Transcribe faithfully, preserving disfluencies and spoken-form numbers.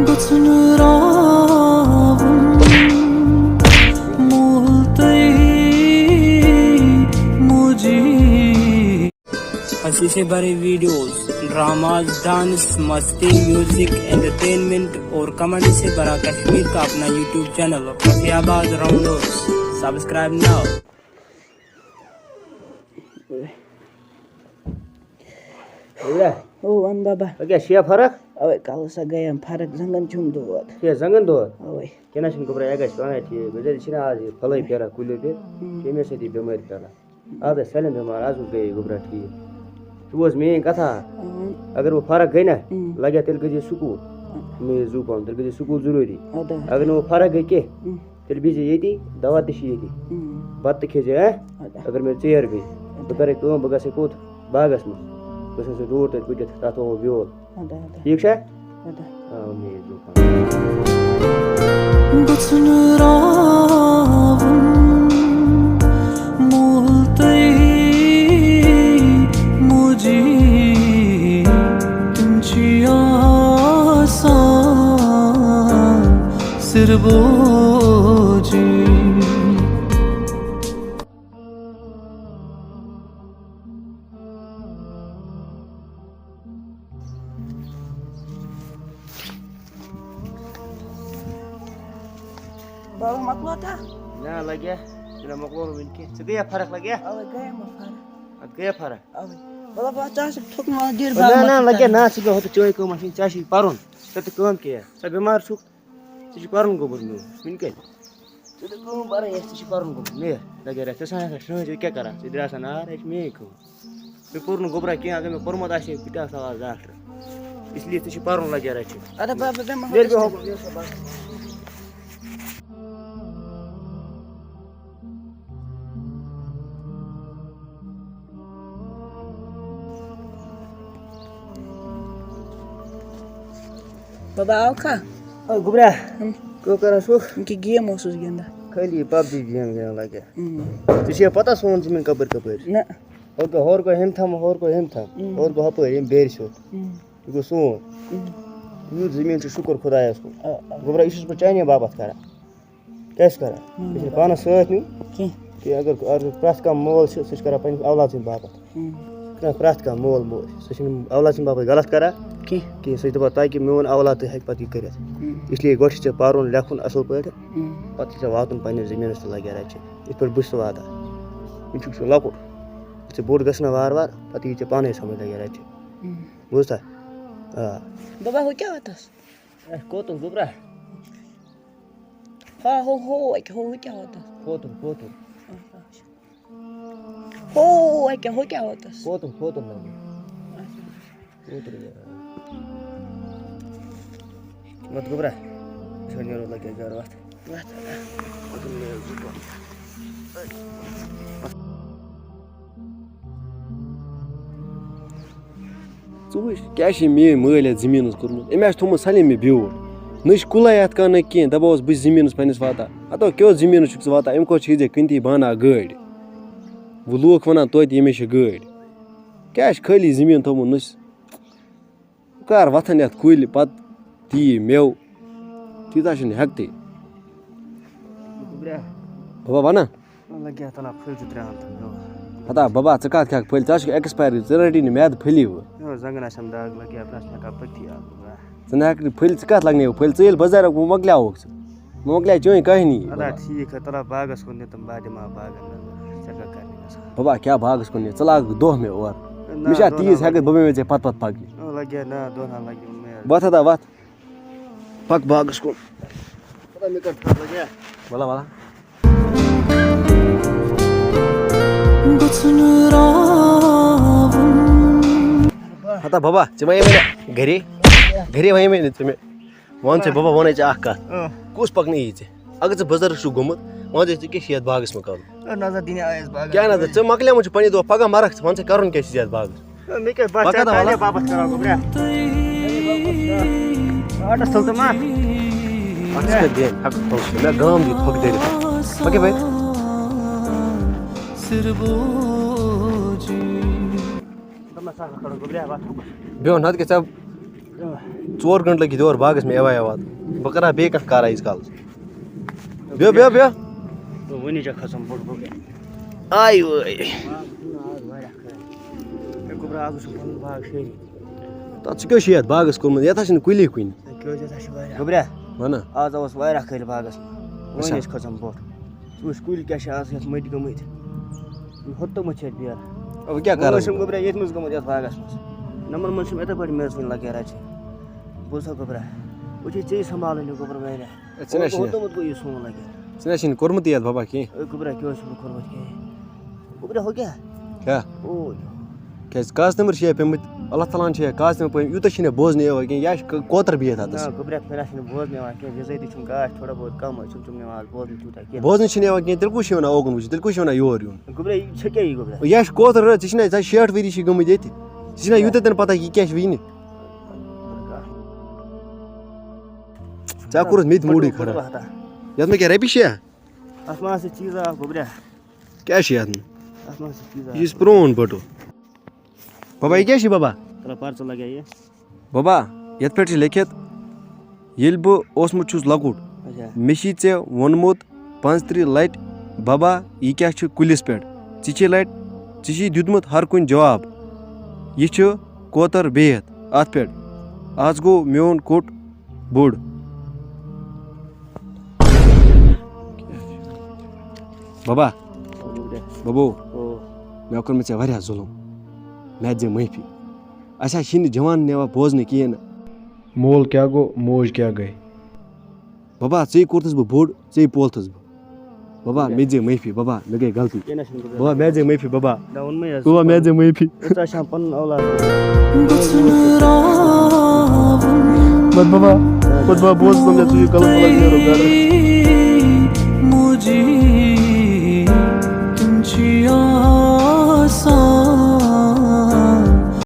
گژھُن راوُن مول تۄہہِ موجی۔ ہنسی سے بھرے ویڈیوز، ڈراماز، ڈانس، مستی، میوزک، انٹرٹینمنٹ اور کامیڈی سے بھرا کشمیر کا اپنا یوٹیوب چینل فخری آباد راؤنڈرز۔ سبسکرائب ناو۔ او وَن بابا۔ ژےٚ کیٛاہ چھےٚ فرق؟ اوے کَلَس ہا گٔیم فرق، زنٛگَن چھُم دود۔ کیٛاہ زنٛگَن دود؟ اوے۔ کینٛہہ نہ چھُنہٕ گوٚبرا، یہِ گژھِ پانَے ٹھیٖک۔ بِزٲتی چھِنہ آز یہِ پھٔلَے پھیران کُلیو پٮ۪ٹھ، ہُم۔ تَمے سۭتۍ یہِ بٮ۪مٲرۍ پھٔہلان۔ آز ٲسۍ سٲلِم بٮ۪مار، آز گٔیے گوٚبرا ٹھیٖک۔ ژٕ بوز میٛٲنۍ کَتھا۔ اۭں۔ اگر وۄنۍ فرق گٔے نہ، اۭں۔ لَگہِ ہا تیٚلہِ گٔژھۍ زِ سکوٗل۔ اۭں۔ مےٚ یہِ زُو پَہَم، تیٚلہِ گٔژھۍ زِ سکوٗل ضروٗری۔ اَدٕ۔ اگر نہٕ وۄنۍ فرق گٔے کینٛہہ، اۭں۔ تیٚلہِ بِہزِ ییٚتی، دوا تہِ چھِ ییٚتی۔ اۭں۔ بَتہٕ تہِ کھیٚزِ، ہہ؟ اَدٕ۔ اگر مےٚ ژیر گٔے، بہٕ اَدٕ۔ کَرٕ کٲم، بہٕ گژھٕ کوٚت؟ باغَس منٛز۔ بہٕ چھُس ڈوٗر تَتہِ بٕجِتھ، تَتھ تھاوو بیول۔ اَدٕ، اَدٕ۔ ٹھیٖک چھا؟ اَدٕ۔ آ، مےٚ یہِ زُو پَہَم۔ گژھُن راوُن مول تۄہہِ موجی، تِم چھِ آسان سِر بوجی۔ بابا، مۄکلو تا؟ نہ، لگیا۔ چھُنہ مۄکلومُت وٕنہِ کینٛہہ۔ ژےٚ گٔیا فرق، لگیا؟ اوے، گٔیے مےٚ فرق۔ اَتھ گٔیا فرق؟ اوے۔ مطلب، بہٕ ژےٚ آسہٕ تھوٚکمُت اَتھ دِتھ نہ، بابا نہ، مۄکلو لگیا، تا۔ نہ، ژٕ کیٛاہ ہُتھ چٲے کٲم، اَتھ چھُنہٕ ژےٚ چھُے پَرُن۔ ژےٚ تہِ کٲم کیٛاہ؟ ژٕ بٮ۪مار چھُکھ۔ ژےٚ چھُے پَرُن گوٚبُر میون۔ وٕنہِ کَتہِ؟ ژٕ تہِ کٲم پَرٕنۍ، اَسہِ تہِ چھُ پَرُن گوٚبُر۔ نیرٕ، لگیا رَژھِ، ژٕ چھَکھ آسان شٲنٛز، ژےٚ کیٛاہ کَران؟ ژٕ درٛاس اَنان آرام، یہِ چھِ میٛٲنۍ کٲم۔ مےٚ پوٚر نہٕ گوٚبرا کینٛہہ، اگر مےٚ پوٚرمُت آسہِ ہے، بہٕ تہِ آسہٕ ہا آز ڈاکٹر۔ اس لیے ژےٚ چھُے پَرُن لگیا رَژھِ۔ اَدٕ بابا، بیٚہمہٕ ہا نیرٕ بیٚہمہٕ ہا۔ بابا آو کھا؟ او گوٚبرا، ہم۔ کیٛاہ کران چھُکھ؟ یہِ کہِ گیم اوسُس گِنٛدان۔ خٲلی پب جی گیم گِنٛدان لگیا۔ ہم۔ ژےٚ چھےٚ پتہ سون زٔمیٖن کپٲرۍ کپٲرۍ چھُ؟ نہ۔ ہورٕ گوٚو، ہورٕ گوٚو ہیٚمہِ تھمہٕ، ہورٕ گوٚو ہیٚمہِ تھمہٕ، ہم۔ ہورٕ گوٚو ہُپٲرۍ ییٚمہِ بیرِ سیوٚد۔ ہم۔ یہِ گوٚو سون۔ ہم۔ یُتھ زٔمیٖن چھُ، شُکُر خۄدایَس کُن۔ آ، آ۔ گوٚبرا، یہِ چھُس بہٕ چانے باپتھ کران۔ کیٛاہ چھِ کران؟ ہم۔ یہِ چھُنہٕ پانَس سۭتۍ نیُن۔ کینٛہہ۔ کہِ اگر، اگر پرٛٮ۪تھ کانٛہہ مول چھُ، سُہ چھُ کران پنٛنِس اولاد سٕنٛدِ باپتھ۔ ہم۔ کران پرٛٮ۪تھ کانٛہہ مول موج، سُہ چھُنہٕ اولاد سٕنٛدِ باپتھ غلط کران کینٛہہ۔ کینٛہہ۔ سُہ چھُ دَپان تاکہِ میون اولاد تہِ ہٮ۪کہِ پَتہٕ یہِ کٔرِتھ۔ ہم۔ اس لیے گۄڈٕ چھِ ژےٚ پَرُن لیکھُن اَصٕل پٲٹھۍ، ہم۔ پَتہٕ چھِ ژےٚ واتُن پنٛنِس زٔمیٖنَس تہٕ لگہِ رَچھِ۔ یِتھ پٲٹھۍ بہٕ چھُس واتان۔ وٕنہِ چھُکھ ژٕ لۄکُٹ۔ یُتھ ژٕ بوٚڑ گژھِ نہ وارٕ وارٕ، پَتہٕ یی ژےٚ پانَے سَمٕجھ لگہِ رَچھِ۔ ہم۔ بوٗزتھا؟ آ۔ بابا، ہُہ کیٛاہ وَتَس؟ اے، کوتُل گوٚبرا۔ ہا، ہو، ہو، اَکہِ ہو، ہُہ کیٛاہ ووتُس؟ کوتُل، کوتُل۔ اچھا، اچھا۔ ہو، اَکہِ ہو کیٛاہ ووتُس؟ کوتُل، کوتُل لَگہِ۔ اچھا۔ کوتُل یہِ۔ وَتھ گوٚبرا۔ أسۍ وۄنۍ نیرو لَگہِ گَرٕ وَتھ۔ وَتھ۔ کوتُل نیرو زٕ دۄہ۔ ژٕ وٕچھ، کیٛاہ چھِ میٛٲنۍ مٲلۍ یَتھ زٔمیٖنَس کوٚرمُت؟ أمۍ آسہِ تھوٚمُت سالے مےٚ بیوٗٹھ۔ نہ چھِ کُلَے اَتھ کانٛہہ، نہ کینٛہہ۔ دَپان اوس، بہٕ چھُس زٔمیٖنَس پنٛنِس واتان۔ ہَتو، کیٛاہ اوس زٔمیٖنَس چھُکھ ژٕ واتان؟ أمۍ کھۄتہٕ چھِ ییٚتہِ کٕنتھی بہٕ اَنہٕ ہا گٲڑۍ۔ وۄنۍ لوٗکھ وَنان توتہِ، ییٚمِس چھِ گٲڑۍ۔ کیٛاہ چھِ خٲلی زٔمیٖن تھوٚمُت نہ چھِ؟ کر وۄتھن یتھ کُلۍ، پتہٕ تہِ یی میوٕ، تیٖژاہ چھِنہٕ ہٮ۪کتھٕے۔ گوٚبرا۔ بابا وَنا؟ لگیا تَلہ پھٔلۍ زٕ ترٛےٚ ہَن تہٕ میوٕ۔ ہتا بابا، ژٕ کتھ کھٮ۪کھ پھٔلۍ؟ ژٕ چھُکھ ایکسپایر، ژٕ رَٹی نہٕ میادٕ پھٔلی وۄنۍ۔ یو زنٛگن آسٮ۪م دگ لگیا، بہٕ نہ چھُس ہٮ۪کان پٔکتھٕے آز، گوٚبرا۔ ژٕ نہ ہٮ۪کھ نہٕ پھٔلۍ، ژٕ کتھ لگنَے پھٔلۍ؟ ژٕ ییٚلہِ بازارُک وۄنۍ مۄکلیوکھ ژٕ۔ مۄکلے چٲنۍ کہانی۔ ادا بابا۔ ٹھیٖک ہے، تَلہ باغس کُن نِتہٕ بہٕ دِمہٕ ہا باغن نظر، ژےٚ کیٛاہ کرنہِ گژھان؟ بابا، کیٛاہ باغس کُن نِتھ؟ ژٕ لاگ دۄہ مےٚ اورٕ۔ نہ، مےٚ چھا دۄہ تیٖژ نہ ہٮ۪کتھ، لگہِ۔ بہٕ بیٚہمے ژےٚ پتہٕ پتہٕ پکنہِ۔ نہ، لگہِ ہے، نہ، دۄہ نہ لگہِ مےٚ۔ وَتھ ہتا وَتھ۔ پک باغس کُن۔ خدا مےٚ کر تھپھ لگہِ۔ وَلا وَلا۔ گژھُن راوُن۔ ہتا بابا، ژےٚ وَنے مےٚ نہ گرے؟ گرے وَنے مےٚ نہ ژےٚ مےٚ۔ وَن ژےٚ بابا، وَنے ژےٚ اَکھ کَتھ۔ اۭں۔ کُس پَکنہٕ یی ژےٚ؟ اگر ژٕ بُزرگ چھُکھ گوٚمُت، وَن ژےٚ ژےٚ کیٛاہ چھُے یَتھ باغَس منٛز کَرُن؟ اے، نظر دِنہِ آیَس باغَس کیٛاہ منٛز۔ نظر؟ ژےٚ مۄکلیومُت چھُ پنٛنہِ دۄہ، پَگاہ مَرَکھ ژٕ، وَن ژےٚ کَرُن کیٛاہ چھُے ژےٚ یَتھ باغَس؟ اے، مےٚ کیٛاہ، بَس پَکھ ژےٚ ہتا وَلا۔ تَلے باپَتھ کَران گوٚبرا۔ آٹَس تُل تہٕ ما۔ اَتھ چھِ کَتھ دِنۍ؟ ہَکہٕ تھوٚو چھُ۔ مےٚ گام دیُت پھۄکہٕ دٲرِتھ۔ پَکے بھائی۔ دوٚپمَس، ہَکہٕ کَڑو گوٚبرا، وَتھ۔ بیوٚن، نَتہٕ کیٛاہ ژےٚ ژور گٲنٛٹہٕ لٔگِتھ یور باغس منٛز یِوان یِوان۔ بہٕ کرٕ ہا بیٚیہِ کانٛہہ کارا ییٖتِس کالس۔ بیٚہہ، بیٚہہ، بیٚہہ۔ وُنہِ چھا کھسان بوٚڑ بوٚڑ؟ آے وٲے۔ ہے گوٚبرا، آز وٕچھُم پنُن باغ شیٖرِتھ۔ تتھ ژٕ کیٛاہ چھُ یتھ باغس کوٚرمُت؟ یتھ ہا چھِنہٕ کُلی کُنہِ۔ ہے کیٛاہ حظ، یتھ ہا چھِ واریاہ۔ گوٚبرا، وَنہ۔ آز آوُس واریاہ کٲلۍ باغس منٛز۔ وۄنۍ اچھا۔ ٲسۍ کھسان بوٚٹھ۔ ژٕ وٕچھ کُلۍ کیٛاہ چھِ آز یتھ مٔٹۍ گٔمٕتۍ۔ ہوٚتھ توٚمُت چھِ یتھ بیرٕ۔ اَوٕ کیٛاہ وۄنۍ کَرٕ ٲسِم بہٕ؟ گوٚبرا ییٚتھۍ منٛز گٔمٕتۍ یتھ باغس منٛز۔ نمبر منٛز چھِم یِتھَے پٲٹھۍ میٚژ وٕنہِ لگے رَچھِ۔ بوٗزتھا گوٚبرا؟ وۄنۍ چھُے ژےٚ سنبھالُن یہِ گوٚبرا واریاہ۔ ہے، ژٕ نہ چھِ ہوٚتھ توٚمُت گوٚو یہِ سون لگے۔ ژٕ نہ چھِنہٕ کوٚرمُتٕے یتھ بابا کینٛہہ۔ ہے گوٚبرا، کیٛاہ اوس مےٚ کوٚرمُت کینٛہہ؟ گوٚبرا، ہُہ کیٛاہ؟ کیٛاہ؟ اوٗرۍ۔ کیٛازِ کاغذ نمبر چھِ یا پیٚمٕتۍ، اللہ تعالیٰ ہن چھِ یا کاغذ نمبر پیٚمٕتۍ، یوٗتاہ چھِنہٕ بوزنہٕ یِوان کینٛہہ، یا چھِ ک-، کوتر بِہِتھ اَتَس۔ نہ، گوٚبرا، مےٚ نہ چھِنہٕ بوزنہٕ یِوان کینٛہہ، بِذٲتی چھُم گاش تھوڑا بہت کَم، أسۍ چھِم تِم نِوان آز بوزنہٕ تیوٗتاہ کینٛہہ۔ بوزنہٕ چھِنہٕ یِوان کینٛہہ، تیٚلہِ کُس چھِ وَنان اوکُن وٕچھِو، تیٚلہِ کُس چھِ وَنان یور یُن؟ گوٚبرا، یہِ چھےٚ کیٛاہ یہِ گوٚبرا؟ یا چھِ کوتر رٲژ، ژےٚ چھِنہ، ژےٚ شیٹھ ؤری چھِ گٔمٕتۍ ییٚتہِ، ژےٚ چھِنہ یوٗتاہ تہِ نہٕ پَتہ یہِ کیٛاہ چھِ وٕنہِ۔ ژےٚ کوٚرُتھ مےٚ تہِ موٗڈٕے خراب۔ یَتھ مےٚ کیٛاہ رۄپیہِ شےٚ؟ اَتھ ما آسہِ چیٖزا اَکھ گوٚبرا؟ کیٛاہ چھِ یَتھ؟ اَتھ ما آسہِ چیٖزا یہِ چھُ اَکھ؟ پرٛون بٔٹوٕ۔ بابا، یہِ کیٛاہ چھِ بابا؟ ترٛا پَرچہٕ لَگے یہِ۔ بابا، یَتھ پٮ۪ٹھ چھِ لیٚکھِتھ، ییٚلہِ بہٕ اوسمُت چھُس لۄکُٹ، اچھا۔ مےٚ چھی ژےٚ ووٚنمُت پانٛژترٕٛہ لَٹہِ، بابا، یہِ کیٛاہ چھُ کُلِس پٮ۪ٹھ؟ ژےٚ چھی لَٹہِ، ژےٚ چھی دیُتمُت ہر کُنہِ جواب۔ یہِ چھُ کوتر بِہِتھ اَتھ پٮ۪ٹھ۔ آز گوٚو میون کوٚٹ بوٚڑ۔ بابا، بابو، او۔ مےٚ کوٚر مےٚ ژےٚ واریاہ ظُلُم۔ مےٚ دِ معٲفی۔ اَسہِ حظ چھِنہٕ جوان نِوان بوزنہٕ کِہیٖنۍ نہٕ۔ مول کیٛاہ گوٚو، موج کیٛاہ گٔے؟ بابا، ژےٚ کوٚرتھَس بہٕ بوٚڑ، ژےٚ پولتھَس بہٕ۔ بابا، مےٚ دِ معٲفی، بابا، مےٚ گٔے غلطی۔ کینٛہہ نہ چھُنہٕ گوٚبرا۔ بابا، مےٚ دِ معٲفی، بابا۔ نہ، ووٚنمَے حظ۔ بابا، مےٚ دِ معٲفی۔ ژٕ آسان پَنُن اولاد۔ بابا، بابا، بوز ژٕ مےٚ، ژٕ یہِ غلط غلط نیرو گرٕ۔